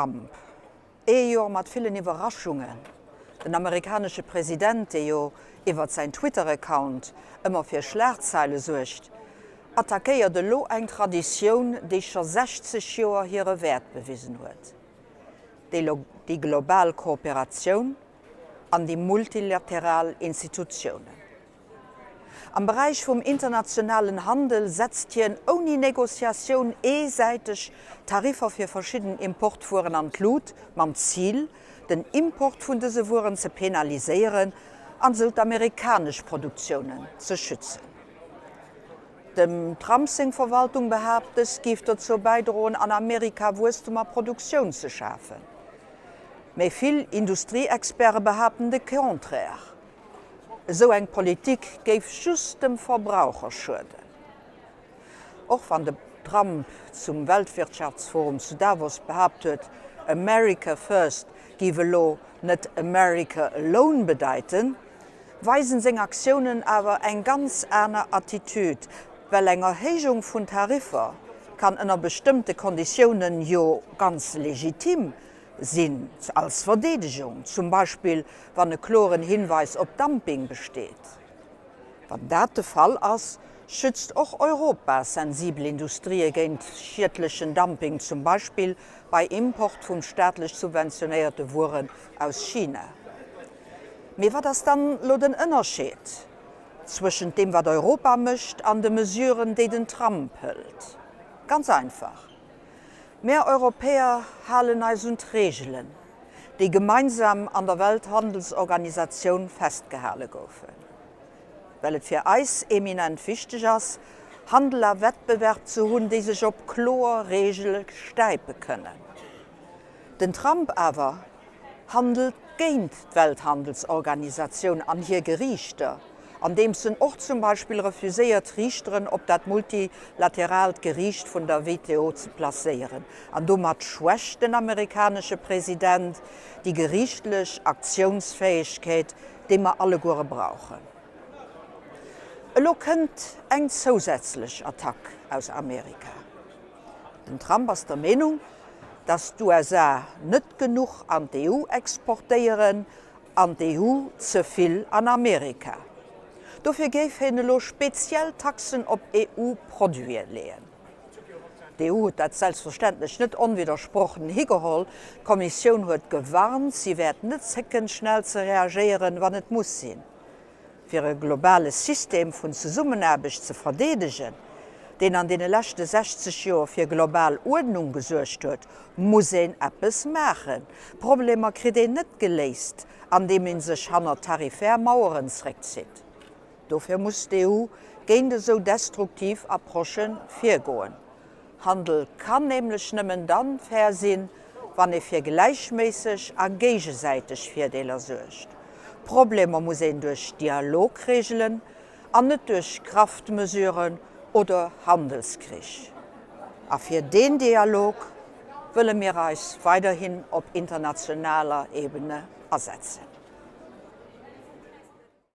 Trump. Ee Joer mat villen Iwwerraschungen. Den amerikanesche President, dee jo iwwert säin Twitter-Account ëmmer fir Schlagzeile suergt, attackéiert elo eng Traditioun, déi scho 60 Joer hire Wäert bewisen huet, déi global Kooperatioun an déi multilateral Institutiounen. Am Beräich vum internationalen Handel setzt hien ouni Negociatioun eesäiteg Tariffer fir verschidden Importwueren an d'Lut, mam Zil, den Import vun dëse Wueren ze penaliséieren an esou d'amerikanesch Produktiounen ze schützen. Dem Trump seng Verwaltung behaapt, dëst géif dozou bäidroen, an Amerika Wuesstum a Produktioun ze schafen. Mee vill Industrieexperte behaapten de Contraire. Esou eng Politik géif just dem Verbraucher schueden. Och wann de Trump zum Weltwirtschaftsforum zu Davos behaapt huet, America first géif elo net America alone bedeiten, weisen seng Aktiounen awer eng ganz aner Attitude, well eng Erhéijung vun Tariffer kann ënner bestëmmte Konditiounen jo ganz legitim sinn, als Verdeedegung, zum Beispill wann e kloren Hinweis op Dumping besteet. Wann dat de Fall ass, schützt och Europa sensibel Industrië géint schiedlechen Dumping, zum Beispill bei Import vum staatlech subventionéierte Wueren aus China. Mee wat ass dann lo den Ënnerscheed zwëschent deem wat Europa mécht an de Mesuren déi den Trump hëlt? Ganz einfach, Mär Europäer halen eis un d'Reegelen, déi gemeinsam an der Welthandelsorganisatioun festgehale goufen. Well et fir eis eminent wichteg ass, Handel a Wettbewerb ze hunn, déi sech op kloer Reegele stäipe kënnen. Den Trump awer handelt géint d'Welthandelsorganisatioun an hir Geriichter, andeems en och zum Beispill refuséiert, Riichteren op dat multilateraalt Geriicht vun der WTO ze placéieren. An domat schwächt den amerikanesche President déi geriichtlech Aktiounsfäegkeet, déi mer alleguere brauchen. Elo kënnt eng zousätzlech Attack aus Amerika. Den Trump ass der Meenung, datt d'USA net genuch an d'EU exportéieren an d'EU ze vill an Amerika. Dofir géif hien elo speziell Taxen op EU-Produite leeën. D'EU huet dat selbstverständlech net onwiddersprochen higeholl. D'Kommissioun huet gewarnt, si wäert net zécken, schnell ze reagéieren, wann et muss sinn. Fir e globale System vun Zesummenaarbecht ze verdeedegen, deen an deene leschte 60 Joer fir global Uerdnung gesuergt huet, muss een eppes maachen. Problemer kritt een net geléist, andeem ee sech hanner tarifär Maueren zréckzitt. Dofir muss d'EU géint esou destruktiv Approchë virgoen. Handel kann nämlech nëmmen dann fair sinn, wann ee fir gläichméisseg a géigesäiteg Virdeeler suergt. Problemer muss een duerch Dialog regelen an net duerch Kraftmesuren oder Handelskrich. A fir deen Dialog wëlle mir eis weiderhin op internationaler Ebene asetzen.